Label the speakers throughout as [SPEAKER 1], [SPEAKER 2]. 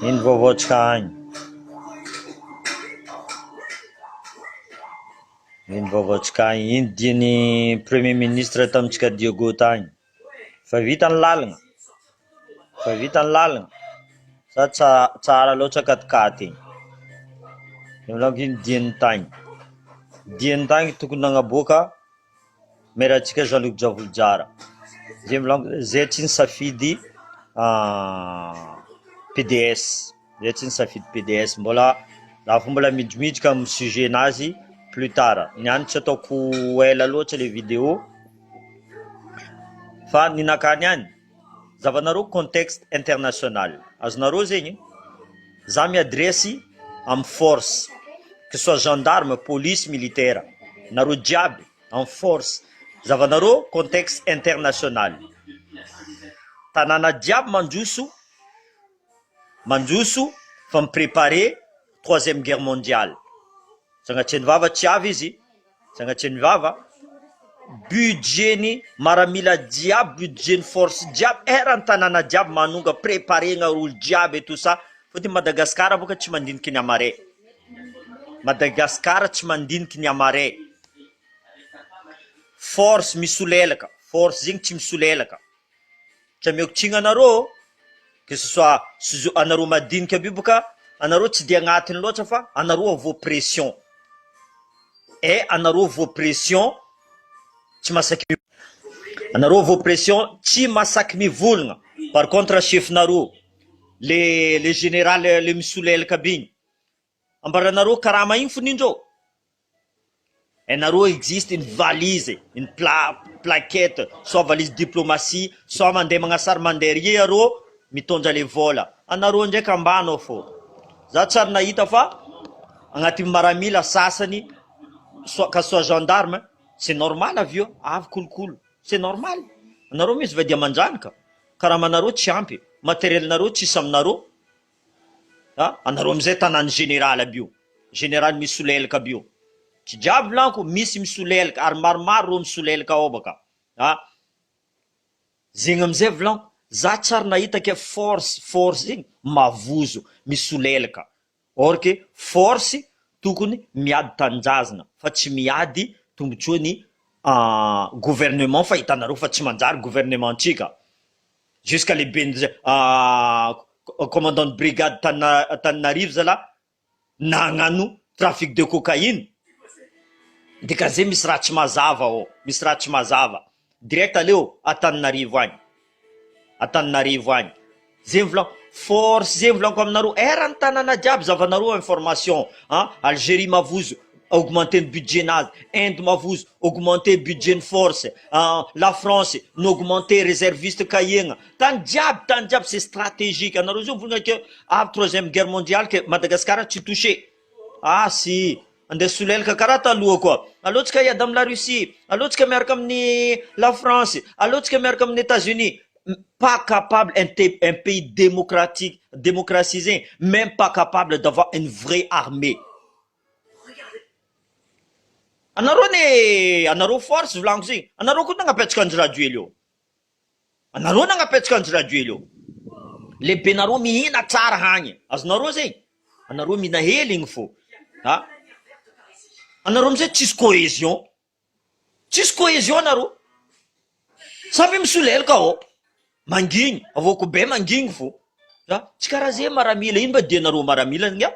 [SPEAKER 1] Ino vaovaontsika agny? Ino vaovaontsika agny? Ino dian'ny premier ministre tamintsika Diego tagny? Fa vita ny lalagna? Fa vita ny lalagna? Sa tsa- tsara loatra katikaty igny? Ino dian'ny tagny? Dian'ny tagny tokony nagnaboaka Maire antsika Jean Luc Djavojozara, zay volaniko zay tsy nisafidy PDS, zay tsy nisafidy PDS, mbola za fô mbola midrimidrika amin'ny sujet nazy plus tard, niany tsy ataoko ela loatra le vidéo fa ny nakany ihany zavanareo contexte international azonareo zegny za mi-adresse amin'ny force que soit gendarme, police, militaire nareo jiaby en force zavanareo contexte international tanàna jiaby mandroso mandroso fa mi-preparer troisième guerre mondiale Sanatria ny vava tsy avy izy, sanatria ny vava, budget ny maramila jiaby, budget ny force jiaby, eran'ny tanàna jiaby manonga preparena olo jiaby et tout ça, fôtony Madagascar boka tsy mandiniky ny amaray, Madagascar tsy mandiniky ny amaray, force misolelaka, force zegny tsy misolelaka. Tsy ameko tsiny anareo que ce soit suzo anareo madinika aby io boka anareo tsy de agnatiny loatra fa anareo voa pression et anareo voa pression tsy masaky anareo voa pression tsy masaky mivolagna par contre chef nareo le le général le misolelaka aby igny ambaranareo karama igny fonindreo Ianareo existe une valise, une pla- plaquette, soit valise diplomatie, soit mandeha magnasary mandeha ery arô mitondra le vôla, anareo ndraiky ambany ao fô, za tsy ary nahita fa agnatin'ny maramila sasany soit que soit gendarme c'est normal avy eo avy kolokolo c'est normal, anareo misy vady aman-janaka, karamanareo tsy ampy, matériel nareo tsisy aminareo. A anareo amizay tanàny général aby io, général misolelaka aby io, tsy jiaby volaniko misy misolelaka ary maromaro reo misolelaka ao baka a, zegny amizay volaniko za tsy ary nahita ke force force zegny mavozo misolelaka or que force tokony miady tanindrazana fa tsy miady tombotsoa ny gouvernement fa hitanareo fa tsy manjary gouvernement ntsika. Jusqu'à lehiben'ny commandant de brigade Antananarivo zalahy nagnano trafic de cocaïne, dikan'izay misy raha tsy mazava ao, misy raha tsy mazava, direct aleo Antananarivo agny, Antananarivo agny, zay mivolagna force zay mivolaniko aminareo eran'ny tanàna jiaby zavanareo information an, Algerie mavozo augmenter ny budget nazy, Inde mavozo augmenter budget ny force, la France ni augmenter reserviste kahiagna, tany jiaby tany jiaby c'est stratégique, anareo zao mivolagna ke avy troisième guerre mondiale ke Madagascar tsy touché, ah si andeha solelaka karaha taloha koa, aleo tsika hiady amy la Russie, aleo tsika miaraka amin'ny la France, aleo tsika miaraka amin'ny Etats Unis, pas capable un un pays démocratique démocratie zegny même pas capable d'avoir une vraie armée. Anareo anie anareo force volaniko zegny, anareo koa nagnapetraka andry Rajoely eo, anareo nagnapetraka andry Rajoely eo, lehibenareo mihina tsara hagny, azonareo zegny, anareo mihina hely igny fô, a, anareo amizay tsisy cohesion. Tsisy cohesion nareo. Samby misolelaka ao. Mangigny, avoako be mangigny fô. A, tsy karaha zay maramila, ino mba dianareo maramila nga?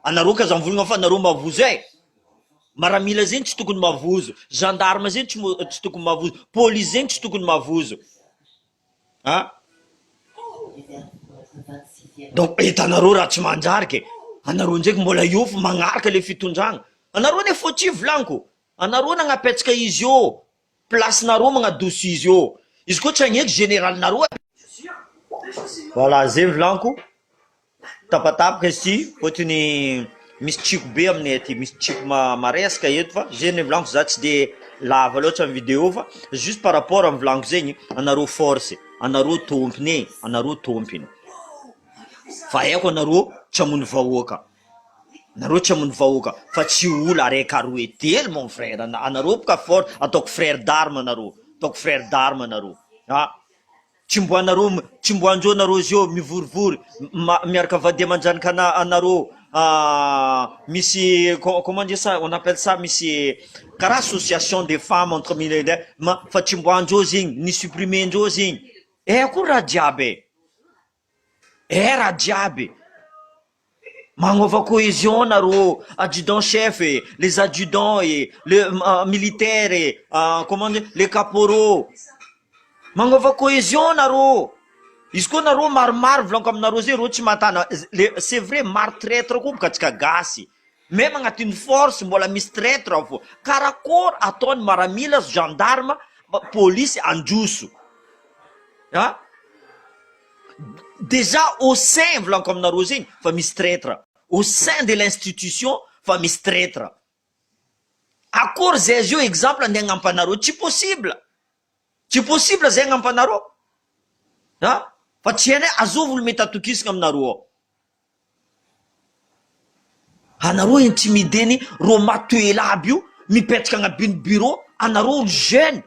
[SPEAKER 1] Anareo ka za mivolagna fa nareo mavozo e. Maramila zegny tsy tokony mavozo, gendarme zegny tsy mo- tsy tokony mavozo, police zegny tsy tokony mavozo. A! Donc hitanareo raha tsy manjary ke, anareo ndraiky mbola eo fo magnaraka le fitondragna, anareo anie fautif volaniko, anareo nagnapetsaka izy eo, place nareo magnadoso izy eo, izy koa tsy agneky général nareo. Voilà zay volaniko. Tapatapaka izy ity fôtony misy tsiko be aminay aty, misy tsiko maresaka eto fa zay ny volaniko za tsy de lava loatra ny vidéo fa juste par rapport amy volaniko zegny anareo force anareo tompony e, anareo tompony fa haiko anareo tsy hamono vahoaka, anareo tsy hamono vahoaka fa tsy olo araiky aroe telo mon frère anareo boka fort ataoko frère d'arme anareo, ataoko frère d'arme anareo a. Tsy mbo anareo tsy mbo andreo nareo zio mivorivory miaraka vady aman-janaka anareo misy comment dire ça on appelle ça misy karaha association des femmes entre mille fa tsy mbo andreo zegny ni supprimer ndreo zegny eh akory raha jiaby e eh raha jiaby Magnova cohesion nareo, adjudant chef e, les adjudants e, le militaire e, comment dire, les caporaux, magnova cohesion nareo, izy koa nareo maromaro volaniko aminareo zay reo tsy mahatana, le c'est vrai maro traitre koa boka atsika gasy, meme agnatin'ny force mbola misy traitre fô, karakôry ataony maramila sy gendarme, polisy handroso a. Déjà au sein volaniko aminareo zegny fa misy traitre, au sein de l'institution fa misy traitre, akory zay azy io exemple andeha hagnampy anareo tsy possible, tsy possible zay hagnampy anareo a, fa tsy hainay azovy olo mety atokisagna aminareo ao, anareo intimideny reo matoela aby io mipetraka agnabiny bureau anareo olo jeune.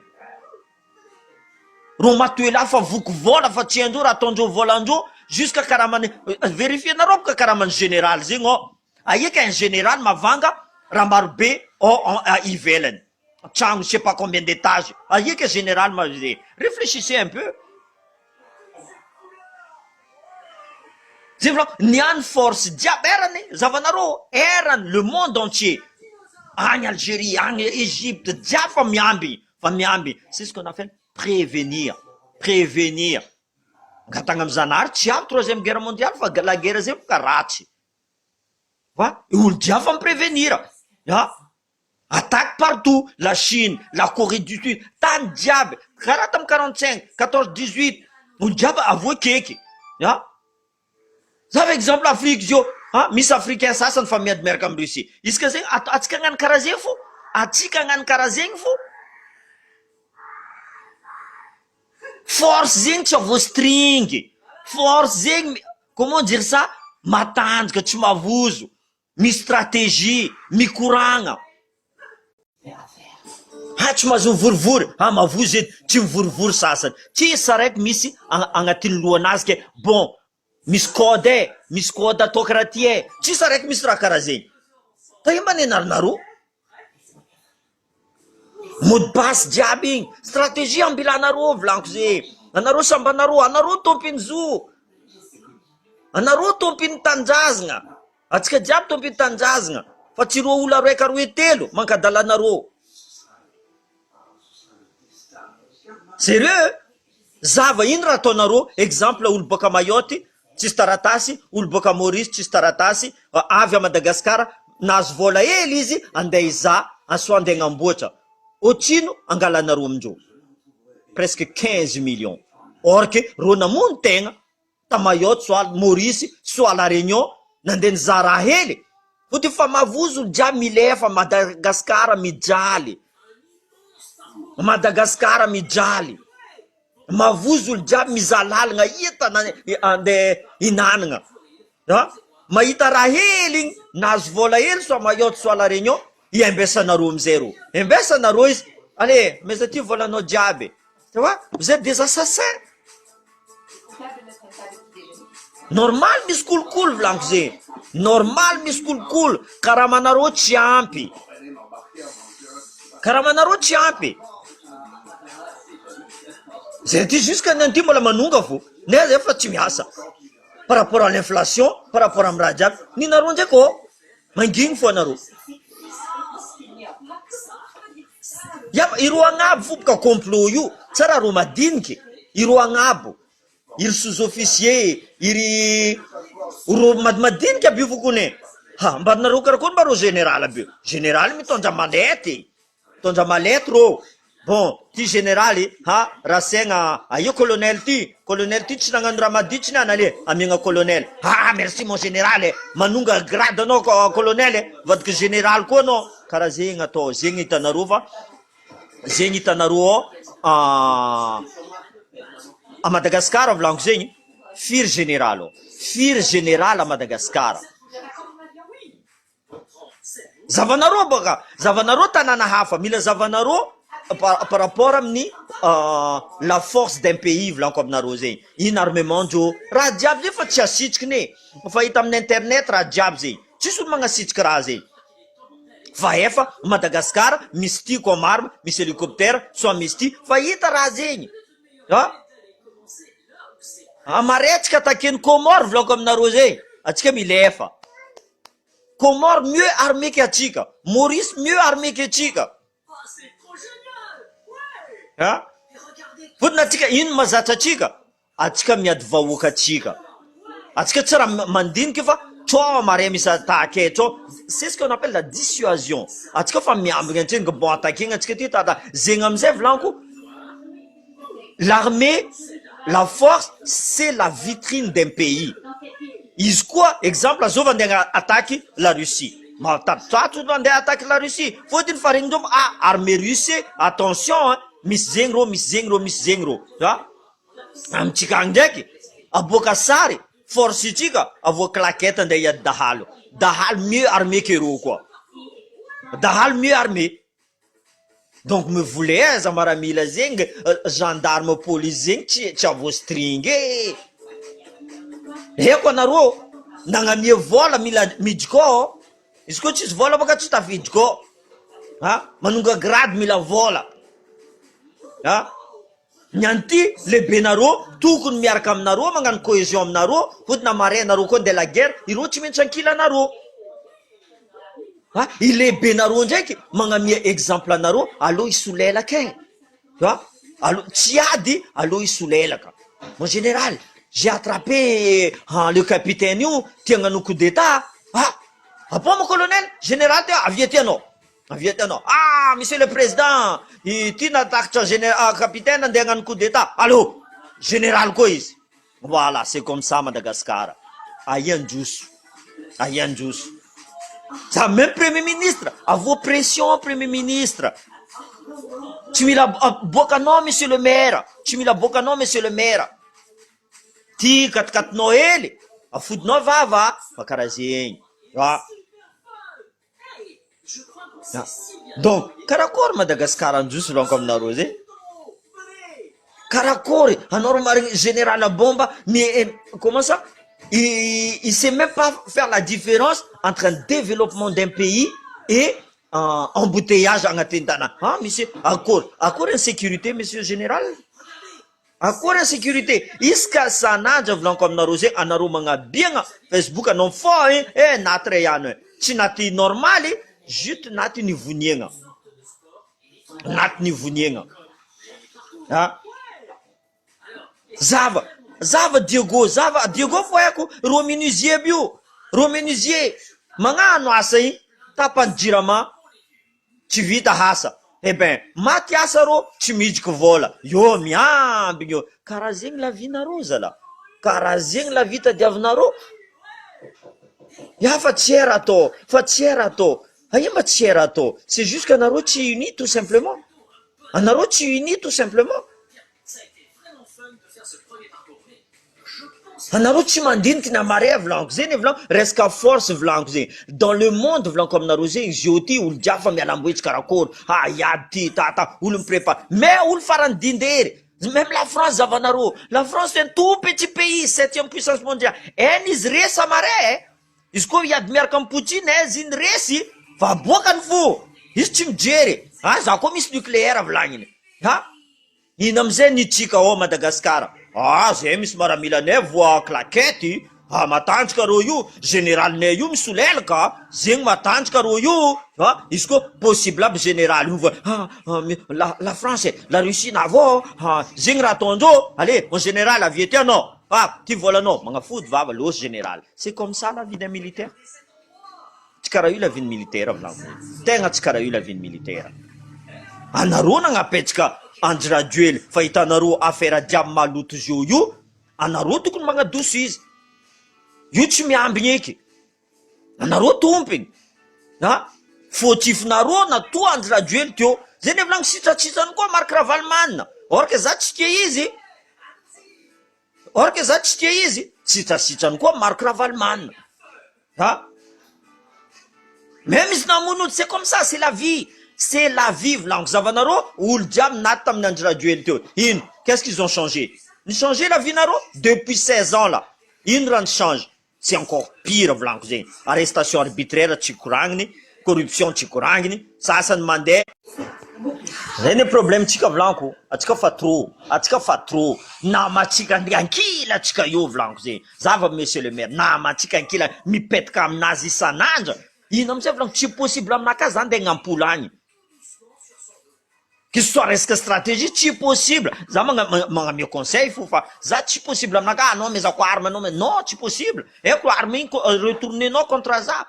[SPEAKER 1] Reo matoela fa voky vola fa tsy haindreo raha ataondreo volandreo jusqu'à karamany verifier-nareo boka karamany général zegny ao aia ka un général mavanga raha maro be ao ivelany tragno je sais pas combien d'étage aia ka général ma reflechissez un peu zay volako ny any force jiaby erany zavanareo erany le monde entier agny Algérie agny Egypte jiaby fa miamby Fa miamby, c'est ce qu'on appelle prévenir, prévenir, angatahana am Zanahary tsy avy troisième guerre mondiale fa la guerre zay boka ratsy, fa olo jiaby fa mi-prevenir a, attaque partout, la Chine, la Corée du Sud, tany jiaby, karaha tamy 45, 14 18, olo jiaby avoa keky a. Za fa exemple Afrique zio a misy africain sasany fa miady miaraka am Russie izy ka zegny ato atsika agnano karaha zegny fo atsika agnano karaha zegny fo force zegny tsy voastringy force zegny comment dire ça matanjaka tsy mavozo Misy stratégie, mikoragna. Ha tsy mahazo mivorivory, ha mavozo edy, tsy mivorivory sasany. Tsisy saraiky misy agnatin'ny lohanazy ke bon misy code e, misy code atao karaha ty e, tsisy araiky misy raha karaha zegny. Fa ino ma nianarinareo? Mot de passe jiaby igny, stratégie ambilanareo volaniko ze, anareo samby anareo, anareo tompiny zo, anareo tompiny tanindrazagna. Atsika jiaby tompiny tanindrazagna fa tsy roa olo aroeka aroe telo mankadala anareo. Sérieux? Zava ino raha ataonareo exemple olo boaka Mayotte tsisy taratasy, olo boaka Maurice tsisy taratasy avy a Madagascar nahazo vola hely izy andeha hizaha soit andeha agnamboatra otrino angalanareo amindreo presque 15 millions or que reo namono tegna ta Mayotte soit Maurice soit la Réunion nandeha nizaha raha hely fotony fa mavozo olo jiaby milefa Madagascar mijaly Madagascar mijaly mavozo olo jiaby mizaha lalagna ia tanàna andeha hinanagna a mahita raha hely igny nahazo vola hely soit Mayotte soit la Réunion iembesanareo amizay reo embesanareo izy allez meza ty volanao jiaby Tu vois, vous êtes des assassins. Normal misy kolikoly volaniko zegny. Normal misy kolikoly, karamanareo tsy ampy. Karamanareo tsy ampy. Zay ty jusqu'à ny anty mbola manonga fo, nefa zay fa tsy miasa. Par rapport à l'inflation, par rapport amy raha jiaby, ninareo ndraiky ô mangigny fo anareo. Ya fa ireo agnabo fo boka complot io tsa raha reo madiniky ireo agnabo iry sous officier iry reo madimadiniky aby io fo kone ha mba nareo karakory mba reo général aby io général mitondra mallette mitondra mallette reo bon ty général ha rasaigna aia colonel ty colonel ty tsy nagnano raha madio tsy niany ale amiagna colonel ha merci mon général e manonga grade anao colonel e mivadiky général koa anao Karaha zegny atao, zegny hitanareo fa zegny hitanareo ao à Madagascar volaniko zegny, firy général ao, firy général à Madagascar, zavanareo bôka, zavanareo tanàna hafa, mila zavanareo. par rapport amin'ny la force d'un pays volaniko aminareo zegny, ino armement ndreo, raha jiaby zegny fa tsy asitrikiny e, fa hita amin'ny internet raha jiaby zegny, tsisy olo magnasitriky raha zegny, fa efa Madagascar misy ty comme arme, misy hélicoptère, soit misy ty, fa hita raha zegny a, amaretsika attaquer-ny Comores volaniko aminareo zegny, atsika milefa. Comores mieux armé que atsika, Maurice mieux armé que atsika. A? Fotony atsika ino mahazatra atsika? Atsika miady vahoaka atsika. Atsika tsy raha mandiniky fa tsao mare misy attaque tsao, c'est ce qu'on appelle la dissuasion. Atsika fa miambigna antsika bon attaquer atsika ty tata. Zegny amizay volaniko l'armée, la force, c'est la vitrine d'un pays. Izy koa exemple zao andeha attaque la Russie. Mahatatotato andeha attaque la Russie. Fôtony fa regny ndreo ah armée russe attention hein, misy zegny rô, misy zegny rô, misy zegny rô. A amitsika agny ndraiky aboaka sary force tsika avoaka claquette andeha hiady dahalo. Dahalo mieux armé que rô koa. Dahalo mieux armé. Donc mivola aiza maramila zegny gendarme police zegny tsy tsy avoastringy e. Eko anareo nagnamia vola mila miditsy ao, izy koa tsisy vola baka tsy tafiditra ao, a manonga grade mila vola, a ny an'ity lehibenareo tokony miaraka aminareo magnano cohésion aminareo fotony amare anareo koa andeha la guerre ireo tsy maintsy ankilanareo. A i lehibenareo ndraiky magnamia exemple anareo aleo hisolelaka e, a aleo tsy ady aleo hisolelaka. Mon général, j'ai attrapé le capitaine io tia hagnano coup d'état. Ah, ah bon mon colonel, général ty avia aty anao, avia aty anao. Ah monsieur le président, ity natakatra général capitaine andeha hagnano coup d'état. Allô, général koa izy. Voilà, c'est comme ça Madagascar. Aia androso, aia androso. Za même premier ministre, avoa pression premier ministre. Tsy mila aboaka anao monsieur le maire, tsy mila aboaka anao monsieur le maire. Ty katikatinao hely, afodinao vava, fa karaha zegny. Ah. Donc karakory Madagascar androso volaniko aminareo zay? Karakory anao ro marigny général bomba mais comment ça? Il sait même pas faire la différence entre un développement d'un pays et embouteillage agnatin'ny tanà. Ah monsieur, akory akory insécurité monsieur général? Akory insécurité? Isaka sanandra volaniko aminareo zay anareo magnabiagna Facebook anao fô e eh naty ray ihany e tsy naty normaly juste naty nivoniagna naty nivoniagna a zava zava Diego zava Diego fo haiko ro menuisier aby io ro menuisier magnano asa igny tapany jirama tsy vita asa eh ben maty asa rô tsy midriky vola io miambigny io karaha zegny la vie nareo zala karaha zegny la vie tadiavinareo ia fa tsy hay raha atao fa tsy hay raha atao aia mba tsy hay raha atao c'est juste que anareo tsy uni tout simplement anareo tsy uni tout simplement anareo tsy mandiniky na mare volaniko zegny volaniko resaka force volaniko zegny dans le monde volaniko aminareo zegny zio ty olo jiaby fa mialamboetsy karakory ah iady ty tata olo miprépare mais olo farany dindery même la France zavanareo la France c'est un tout petit pays septième puissance mondiale eny izy resy amare izy koa hiady miaraka amy Poutine aizy iny resy fa aboakany fo izy tsy mijery ah za koa misy nucléaire volagniny ha ino amizay nitsika ao Madagasikara ah zay misy maramilanay voa claquette ah matanjaka reo io généralinay io misolelaka zegny matanjaka reo io ah izy koa possible aby général io ah la France la Russie navô ah zegny raha ataondreo allez mon général avia aty anao ah ty volanao magnafody vava losy général c'est comme ça la vie d'un militaire tsy karaha io la vie ny militaire volaniko tegna tsy karaha io la vie ny militaire anareo nagnapetsaka Andry Rajoely fa hitanareo affaire jiaby maloto zio io anareo tokony magnadoso izy io tsy miambigny eky anareo tompiny a fôtifinareo natoa Andry Rajoely teo zay ne volagny sitratsitrany koa Marc Ravalomanana or que za tsy tia izy or que za tsy tia izy sitrasitrany koa Marc Ravalomanana a même izy namono c'est comme ça, c'est la vie. C'est la vie volaniko zavanareo olo jiaby naty tamin'ny Andry Rajoely teo ino qu'est ce qu'ils ont changé ni changer la vie nareo depuis 16 ans là ino raha ni change c'est encore pire volaniko zegny arrestation arbitraire tsy koragniny corruption tsy koragniny sasany mandeha zay ny problème tsika volaniko atsika fa trop atsika fa trop namatsika ankila atsika io volaniko zegny zava monsieur le maire namatsika ankila mipetaka aminazy isan'andro ino amizay volaniko tsy possible aminakahy za ndeha agnampolo agny que ce soit resaka stratégie tsy possible za magnamia conseil fo fa za tsy possible aminakahy anao amezako arme anao non tsy possible eko arme igny retournenao contre za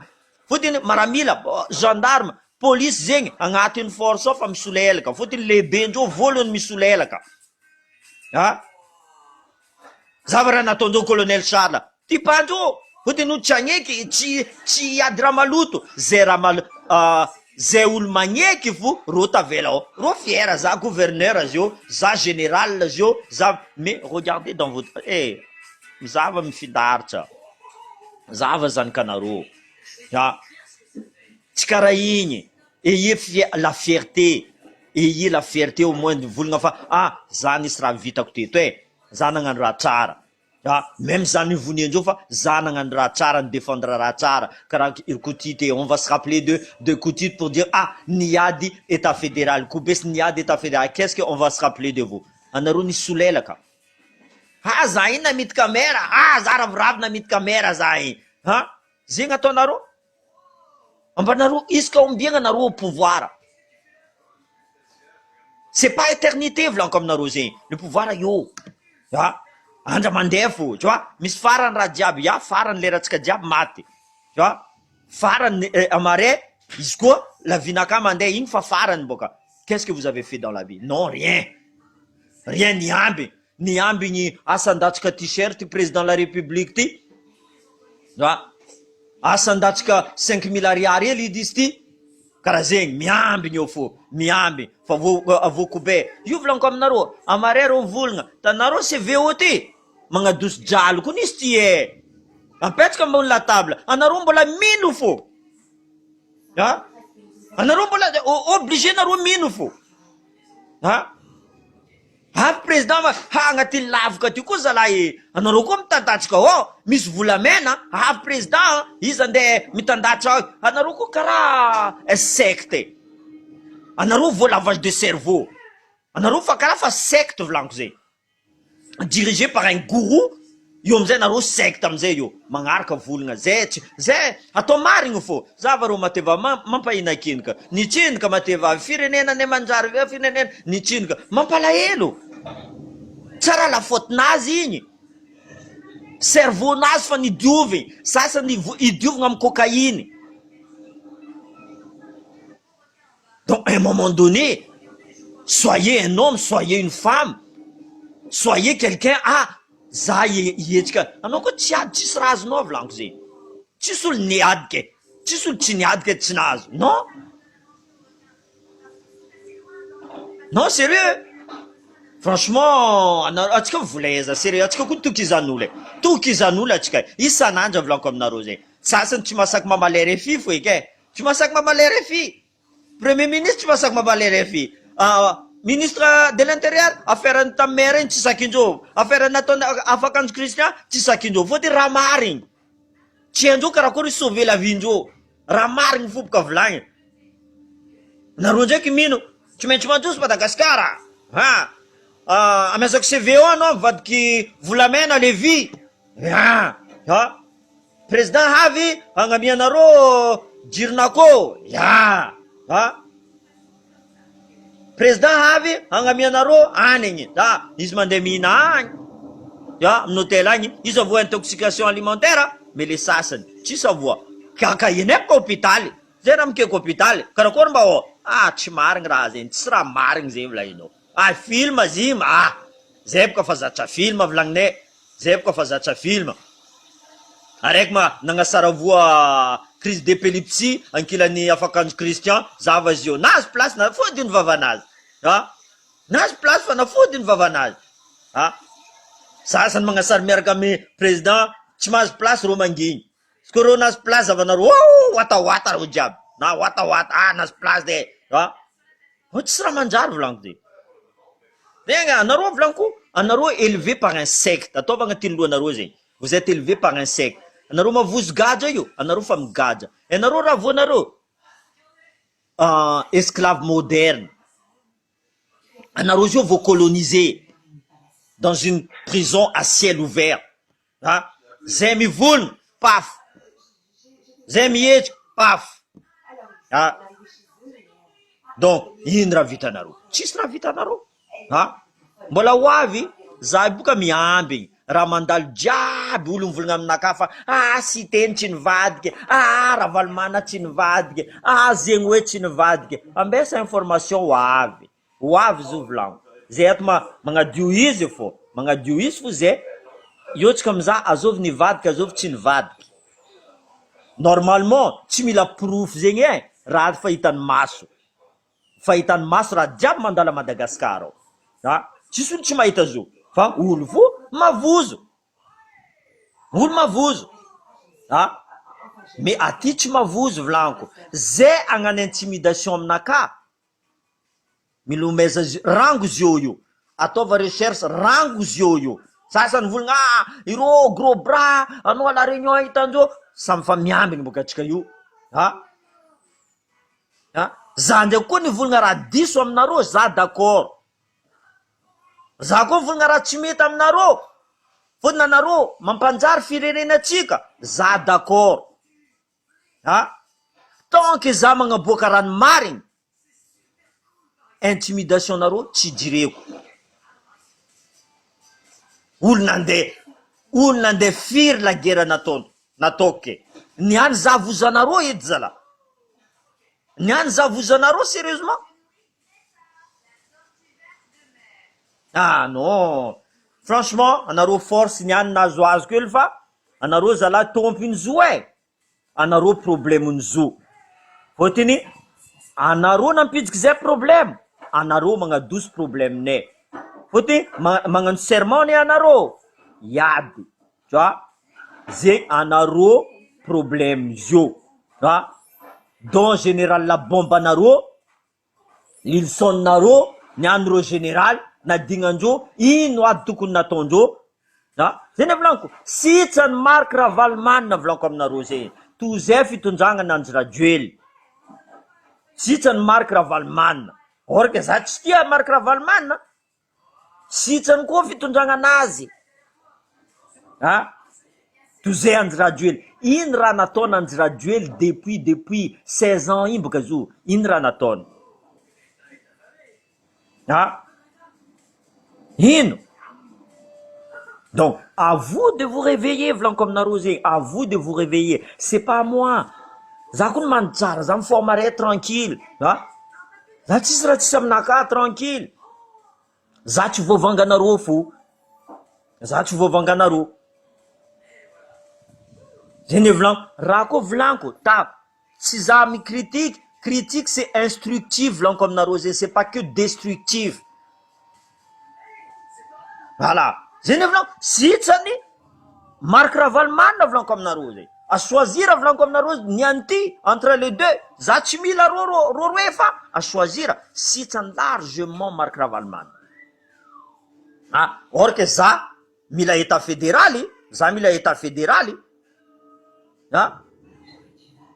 [SPEAKER 1] fotiny maramila gendarme police zegny agnatin'ny force ao fa misolelaka fotiny lehibendreo voalohany misolelaka a zava raha nataondreo colonel Charles tipandreo fotiny olo tsy agneky tsy hiady raha maloto zay raha mal zay olo magneky fo ro tavela ao ro fiera za gouverneur zio za général zio za mais regardez dans votre eh mizava mifindaritra zava zanakanareo a tsy karaha igny ayez la fierté ayez la fierté au moins volagna fa ah za nisy raha vitako teto e za nagnano raha tsara ah même za nivoniandreo fa za nagnano raha tsara ny défendre raha tsara karaha Kotity on va se rappeler de Kotity pour dire ah niady état fédéral Kobesy niady état fédéral qu'est-ce que on va se rappeler de vous anareo nisy solelaka ah za iny namity caméra ah za ravoravo namity caméra za iny ha zegny ataonareo ambanareo isaka ombiagna anareo au pouvoir c'est pas éternité volaniko aminareo zegny le pouvoir io a andra mandeha fo tu vois misy farany raha jiaby ya farany leratsika jiaby maty tu vois farany amare izy koa la vie naka mandeha igny fa farany boka qu'est-ce que vous avez fait dans la vie? Non, rien, rien. Niamby niamby ny asandatsika t-shirt président de la république ty a asandatsika 5000 ariary hely idy izy ty karaha zegny miambiny eo fo miamby fa vo avokobe io volaniko aminareo amare reo mivolagna tanareo CVO ty magnadosy jalo koa nisy ty e apetraka ambony la table anareo mbola mino fo a anareo mbola obligé nareo mino fo a avy président fa ha agnatin'ny lavaka ty koa zalahy anareo koa mitantatsika ao misy volamena avy président izy andeha mitandatra ao anareo koa karaha secte anareo vo lavage de cerveau anareo fa karaha fa secte volaniko zay dirigé par un gourou io amizay nareo secte amizay io magnaraka volagna zay tsy zay atao marigny fô zava reo mateva mampahinakinika nitsindika mateva firenena ne manjary firenena nitsindika mampalahelo tsara la faute-nazy igny cerveau nazy fa nidiovy sasany idiovigna amy cocaïne. Donc à un moment donné, soyez un homme, soyez une femme, soyez quelqu'un. Ah za ihetsika anao koa tsy ady tsisy raha azonao volaniko zegny tsisy olo niady ke tsisy olo tsy niady ke tsy nahazo non non sérieux franchement anareo atsika volaiza sérieux atsika koa tokizan'olo e tokizan'olo atsika isan'andro volaniko aminareo zegny sasany tsy mahasaky mamaly RFI fo eky e tsy mahasaky mamaly RFI premier ministre tsy mahasaky mamaly RFI ministre de l'intérieur affaire ny tamy maire igny tsy sakindreo affaire nataony afakanjo Christian tsy sakindreo fôtony raha marigny tsy haindreo karakory sauver la vie ndreo raha marigny fo boka volagny nareo ndraiky mino tsy maintsy mandroso Madagasikara ha amezako CVO anao mivadiky volamena le vy a a président havy agnamianareo jironakô ya a président havy agnamianareo anigny a izy mandeha mihina agny a amin'ny hôtel agny izy avoa intoxication alimentaire mais le sasany tsisy avoa kaka eny ko hôpitaly zay raha mikeko hôpitaly karakory mba ô ah tsy marigny raha zegny tsisy raha marigny zegny volaninao ah film izy ah zay boka fa zatra film volagninay zay boka fa zatra film araiky ma nagnasara voa crise d'épilepsie ankilany afakanjo Christian zava izy io nahazo place na fodiny vavanazy a nahazo place fa nafodiny vavanazy a sasany magnasary miaraka amy président tsy mahazo place ro mangigny izy koa reo nahazo place zavanareo o watawata reo jiaby na watawata ah nahazo place de a. Ao tsisy raha manjary volaniko de. Tegna anareo volaniko, anareo élevé par un secte, ataovy agnatin'ny lohanareo zegny, vous êtes élevé par un secte, anareo mavozo gadra io, anareo fa migadra, ianareo raha voanareo esclave moderne, anareo zio vao colonisé dans une prison à ciel ouvert, ah zay mivolagna paf, zay mihetsika paf, ah donc ino raha vitanareo? Tsisy raha vitanareo, ah mbola ho avy za io boka miambigny raha mandalo jiaby olo mivolagna aminakahy fa ah Siteny tsy nivadika, ah Ravalomanana tsy nivadika, ah zegny hoe tsy nivadika, ambesa information ho avy, ho avy zo volagno, zay ato ma- magnadio izy fô, magnadio izy fo zay, eo tsika mizaha azovy nivadika azovy tsy nivadika, normalement tsy mila porofo zegny e, raha fa hitan'ny maso, Fahitany maso raha jiaby mandalo a Madagascar ao a! Tsisy olo tsy mahita zo fa olo fo mavozo, olo mavozo a! Mais aty tsy mavozo volaniko, zay hagnano intimidation aminakahy milomeza rango zio io, ataova recherche rango zio io, sasany mivolagna ah ireo gros bras anao à la réunion hitandreo, samy fa miambigny boka atsika io a! A! Za ndraiky koa nivolagna raha diso aminareo za d'accord, za koa nivolagna raha tsy mety aminareo fôtony anareo mampanjary firenena antsika za d'accord, a! Tant que za magnaboaka raha ny marigny intimidation nareo tsy jireko, olo nandeha olo nandeha firy la guerre nataony nataoko ke niany za vozanareo edy zalah. Ny any zavozanareo sérieusement? Ah non! Franchement anareo force ny any nahazoazoko hely fa anareo zalahy tompony zo eh! Anareo problème ny zo fôtony anareo nampidiky zay problème anareo magnadoso problème nay fôtony magnano serment anie anareo hiady Tu vois? Zegny anareo problème zio a! Don général la bombe anareo, Lilson nareo, ny an'ireo général nadignandreo ino aby tokony nataondreo a! Zay ny volaniko, sitrany Marc Ravalomanana volaniko aminareo zay, toy izay fitondragna an'i Andry Rajoely, sitrany Marc Ravalomanana, or que za tsy tia Marc Ravalomanana. Sitrany koa fitondragna anazy a! Toy zay Andry Rajoely, ino raha nataon Andry Rajoely depuis depuis 16 ans iny boka zo, ino raha nataony a! Ino? Donc à vous de vous reveiller volaniko aminareo zegny, à vous de vous reveiller, c'est pas moi, za koa ny tsara, za mifoha maray tranquille a! Za tsisy raha tsisy aminakahy tranquille. Za tsy voavanganareo fo, za tsy voavanganareo, zay ny volaniko, raha koa volaniko ta tsy za mi critique, critique c'est instructive volaniko aminareo zay c'est pas que destructive, voilà zay ny volaniko, sitrany Marc Ravalomanana volaniko aminareo zay, à choisir volaniko aminareo ny an'ity entre les deux, za tsy mila rô rô rô roe fa à choisir sitrany largement Marc Ravalomanana, ah or que za mila etat federaly, za mila etat federaly ah,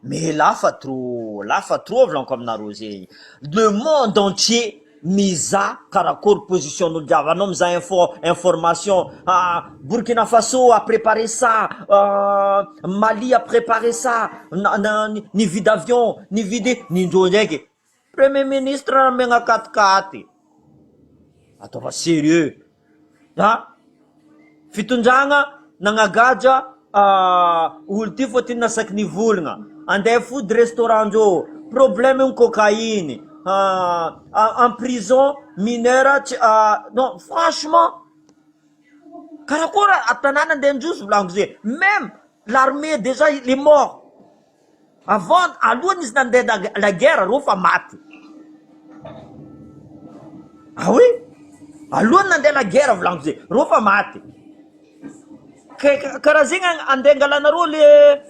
[SPEAKER 1] mais là fa trop là fa trop volaniko aminareo zay, le monde entier mizaha karakory position n'olo jiaby, anao mizaha info information ah Burkina Faso a préparé ça, Mali a préparé ça, na na nividy avion, nividy nindreo ndraiky premier ministre namegna katikaty, ataova sérieux ah. Fitondragna nagnagadra olo ty fô ty nasaky nivolagna andeha fody restaurant ndreo problème ny cocaïne en prison mineur tsy non franchement karakôry tanàna andeha handroso volaniko zay même l'armée déjà il est mort avant alohany izy nandeha la guerre reo fa maty ah oui alohany nandeha la guerre volaniko zay reo fa maty karaha zegny andeha angalanareo le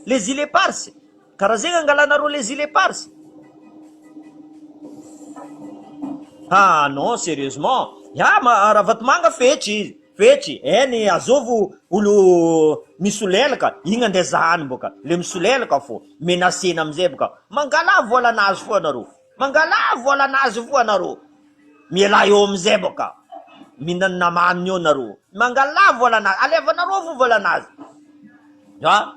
[SPEAKER 1] les îles éparses karaha zegny angalanareo les îles éparses. Ah non sérieusement, ya ma Ravatomanga fetsy izy, fetsy, eny azovy olo misolelaka, igny andeha zahany boka, le misolelaka fô, menacena amizay boka, mangalà voalanazy fô anareo, mangalà voalanazy fô anareo, mialà eo amizay boka, mihinana namany eo nareo, mangalà voalanazy, alevanareo fô voalanazy, ah,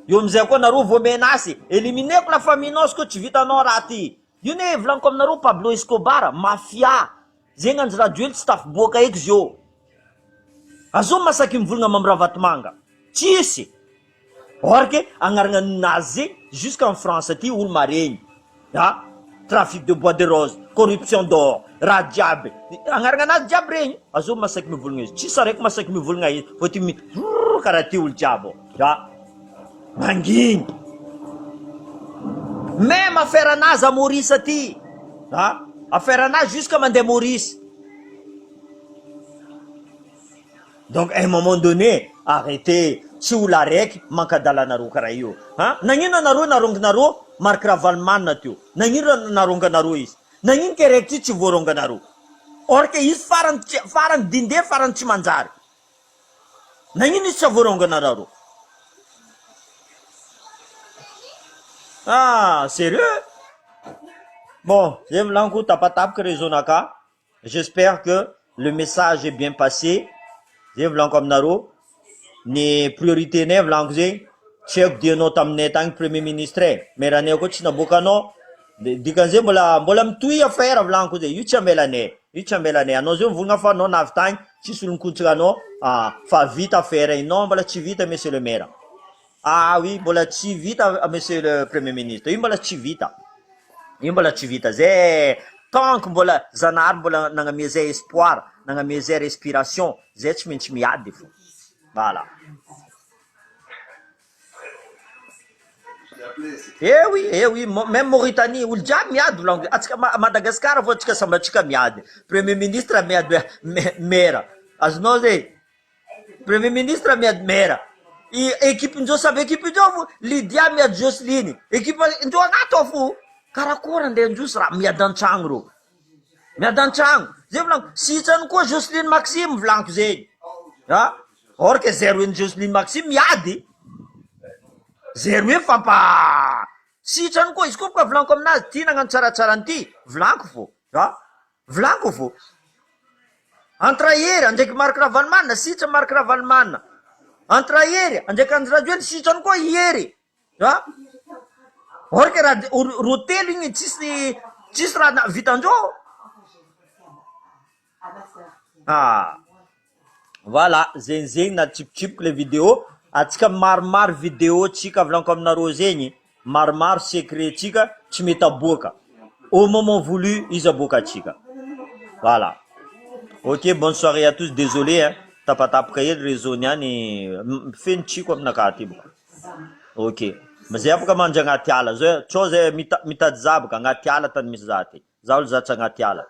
[SPEAKER 1] eo amizay koa nareo vao menace, elimineko la famille-nao izy koa tsy vitanao raha ty. Io ne volaniko aminareo Pablo Escobar mafia zegny Andry Rajoely tsy tafiboaka eky zio azao masaky mivolagna Mamy Ravatomanga tsisy or que agnarana nazy jusqu'en France aty olo maregny a trafic de bois de rose corruption d'or raha jiaby agnarana anazy jiaby regny azao masaky mivolagna izy tsisy araiky masaky mivolagna izy fa ty mi karaha ty olo jiaby a. Manginy. Même affaire anazy à Maurice aty a, affaire anazy jusqu'à mandeha Maurice. Donc un moment donné arrêtez, tsy olo araiky mankadala anareo karaha io a. Nagnino anareo naronginareo Marc Ravalomanana teo, nagnino naronganareo izy, nagnino ke raiky ty tsy voaronganareo, or que izy farany tsy farany dinde farany tsy manjary. Nagnino izy tsy avoarongana raro? Ah sérieux? Bon zay volaniko tapatapaka réseau naka, j'espère que le message est bien passé, zay volaniko aminareo, ny priorité nay volaniko zegny, tsy haiko dianao taminay tagny premier ministre e, maire anay koa tsy naboakanao, de dikan'izay mbola mbola mitohy affaire volaniko zay, io tsy amelanay. Io tsy ambelanay anao zao mivolagna fa anao navy tagny tsisy olo nikontsina anao ah fa vita affaire iny non mbola tsy vita monsieur le maire ah oui mbola tsy vita monsieur le premier ministre io mbola tsy vita io mbola tsy vita zay tant que mbola zanahary mbola nagnamia zay espoir nagnamia zay respiration zay tsy maintsy miady fo voilà. Eh oui, eh oui, même Mauritanie, olo jiaby miady volaniko, atsika Madagascar fô atsika samby atsika miady, premier ministre miady maire, azonao zay, premier ministre miady maire, i equipe ndreo samby equipe ndreo fo, Lydia miady Jocelyne, equipe ndreo agnaty ao fo, karakôry andeha handroso raha miady antragno reo, miady antragno, zay volaniko, sitrany koa Jocelyne Maxime volaniko zegny, ah. Or que zay roe ny Jocelyne Maxime miady, zay roe fampa sitrany koa izy koa boka volaniko aminazy ty nagnano tsaratsara an'ity volaniko fô a, volaniko fô, entre Hery andraiky Marc Ravalomanana sitra Marc Ravalomanana, entre Hery andraiky Andry Rajoelina sitrany koa i Hery a, or que raha ro telo igny tsisy tsisy raha vitandreo. Ah voilà zegny zegny natsipitsipiko le video atsika maromaro video tsika volaniko aminareo zegny maromaro secret tsika tsy mety aboaka au moment voulu izy aboakatsika voilà ok bonne soirée à tous désolé hein tapatapaka hely réseau niany feno tsiko aminakahy aty bôka ok zay afaka mandry agnaty ala zay tsao zay mitady za bôka agnaty ala tany misy za ty. Za olo zatra agnaty ala.